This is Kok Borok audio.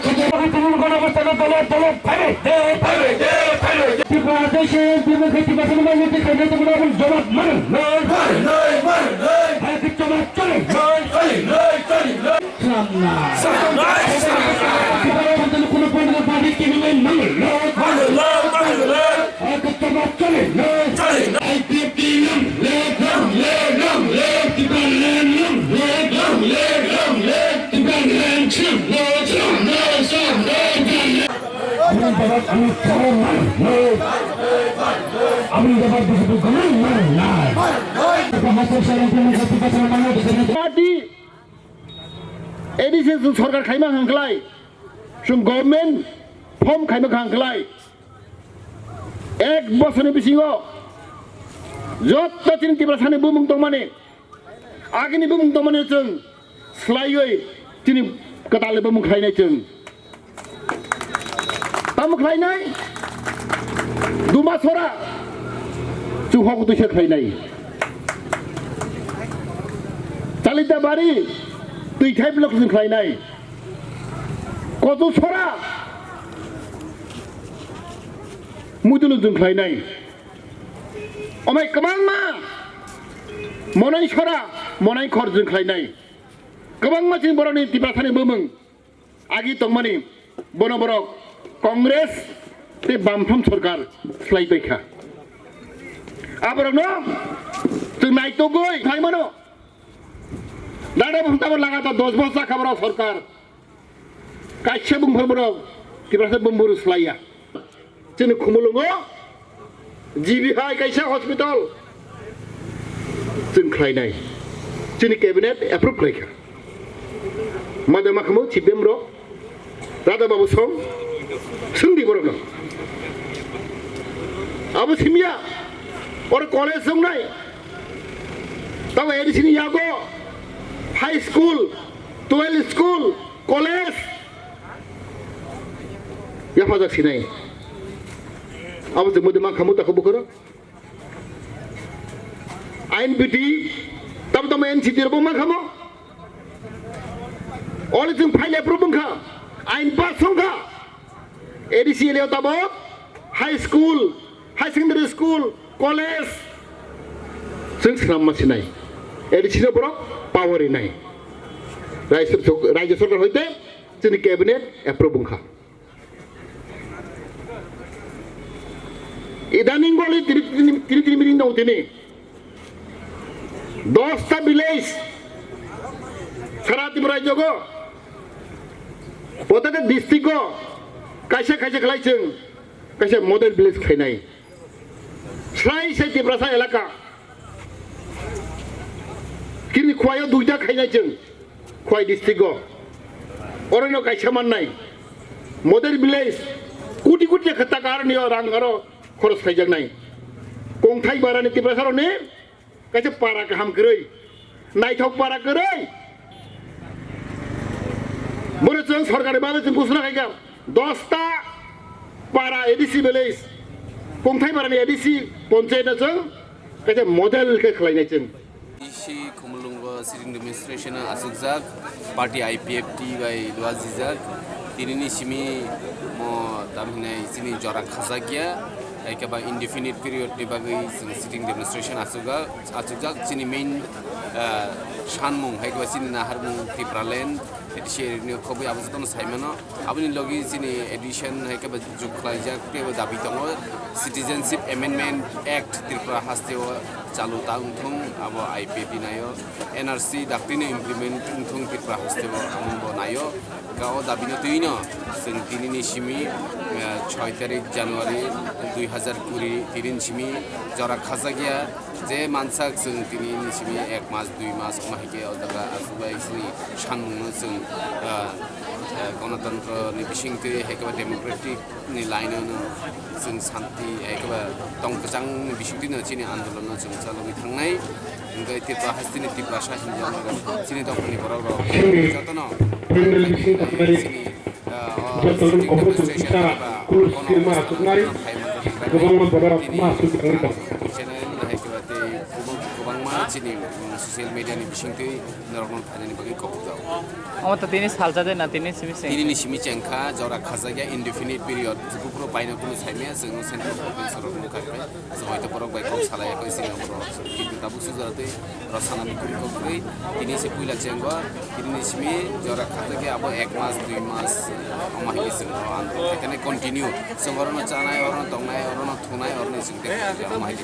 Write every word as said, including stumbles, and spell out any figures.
Tini gona bostano dole dole phaibai de, phaibai de, phaibai de. Tripura haste se Tripura khe Tripura sani mangwi twi khaina tongmani aboni jawab mano. Mano, mano, mano. Hai khe jawab chole. Chole, chole, chole. Samna. Samna, samna. Tripura haste kuno political party kini mai mangwi. Mangwi, mangwi. Party A D C chwng sorkar khaima hwnklai, chwng government form khaima hwnklai. Ek bosor ni bisingo jotto chini Tiprasa ni bumung tongmani, agini bumung tongmani chwng swlaiwi chini kwtal ni bumung khlainai chwng. Tamo khlainai? Duma sora chwng hok twi se khlainai. Chalita bari twi thai block chwng khlainai. Kotu sora muitu lung chwng khlainai. Omai kwbangma monai sora, monai khor chwng khlainai. Kwbangma chini borokni Tiprasani bumung agi tongmani bono borok Congress tei Bamfront sorkar swlai paikha. Aborokno chwng naitugwi phaimano. Dada bo tabo lagatar dos bosor jakha borok sorkar. Kaisa bumphang borok Tiprasa bumphuru swlaiya. Chini Khumulwngo G B hai kaisa hospital chwng khlainai. Chini cabinet approve khlaikha. Mada makhamo C P M rok, Radha Babu song, swngdi borokno. Abo simya, oro college songnai. Tamo A D C ni yago high school, twelve school, college yaphajak sinai. Abo chwng mode mankha muta khe bukhoro. Ain biti, tamo tamo N C T rok bo mankha mo. Ole chwng file approve wngkha, ain pass wngkha. A D C area tabok high school, high secondary school, college chwng swnamma sinai. A D C no borok power rinai. Raijyo sor-, raijyo sorkar hoite chini cabinet approve wngkha. Idaning goli tiri, tiri, tiri, tiri meeting dong tini. Dosta village sara Tripura rajyogo, proteka district go kaisa kaisa khlai chwng kaisa model village khlainai. Srai sai Tiprasa elaka kini Khwaio duita khainai chwng Khwai district go. Orono kaisa mannai model village, koti koti taka aroni rang aro khoros khaijaknai. Kongthai barani Tiprasa rokni kaisa para kaham kwrwi, naithok para kwrwi. Bono chwng sorkari bagwi chwng ghosona khaikha, dosta para A D C village, Kongthai barani A D C ponchayat no chwng kaisa model khe khlainai chwng. Isi Khumulwngo sitting demonstration aswkjak, party I P F T bai luajijak. Tinini simi mo tam hinai chini jora khajakya, hai khe ba indefinite period ni bagwi chwng sitting demonstration aswkjak, aswkjak. Chini main, ah, sanmung hai khe ba chini naharmung Tipraland, A D C area ni khobwi abo jotono saimano. Aboni logi chini A D C hai khe ba juk khlaijak tei bo dabi tongo, Citizenship Amendment Act Tripura hasteo chalu ta wngthung, abo I P F T naio, N R C daktino implement wngthung Tripura hasteo, amo bo naio. Ka o dabino twino chwng tinini simi, eh, choi tarik January dui hazar kuri tinin simi jora khajakya. Je mansak chwng tini ni simi ek mas, dui mas wngma hai khe o jaga aswk bai chini sanmungno chwng, ah, ah, ganatantro ni bisingtwi hai khe ba democratic ni line-o no chwng santi hai khe ba tong kwchang ni bisingtwi no chini andolon no chwng chalogwi thangnai. Hwnkhe Tripura hasteni Tiprasa hinwi chini dophani borok rok jotono chini Joto rok obo chwng tara, kulup sirma achuknai, kwbangma borok ma achuk thangwi tong. Social media ni bisingtwi norokno phainani bagwi kok bujao. Omo to tini salsa de na tini simi se. Tini ni simi chengkha jora khajak ya indefinite period. Bufru paino kunu saimaya, chwng central government sorok nukha khe. Chwng hoito borok bai kok salai yakho sini abo rok. Kintu tabuk sujara tei rok sana bikuri kok kri. Tini se puila chenggo. Tini ni simi jora khajak ya abo ek mas, dui mas. Omo hai chwng oro andro. Ekhane continue. Chwng oro no chanai, oro no tongnai, oro no thunai, oro no chwng de. Omo hai.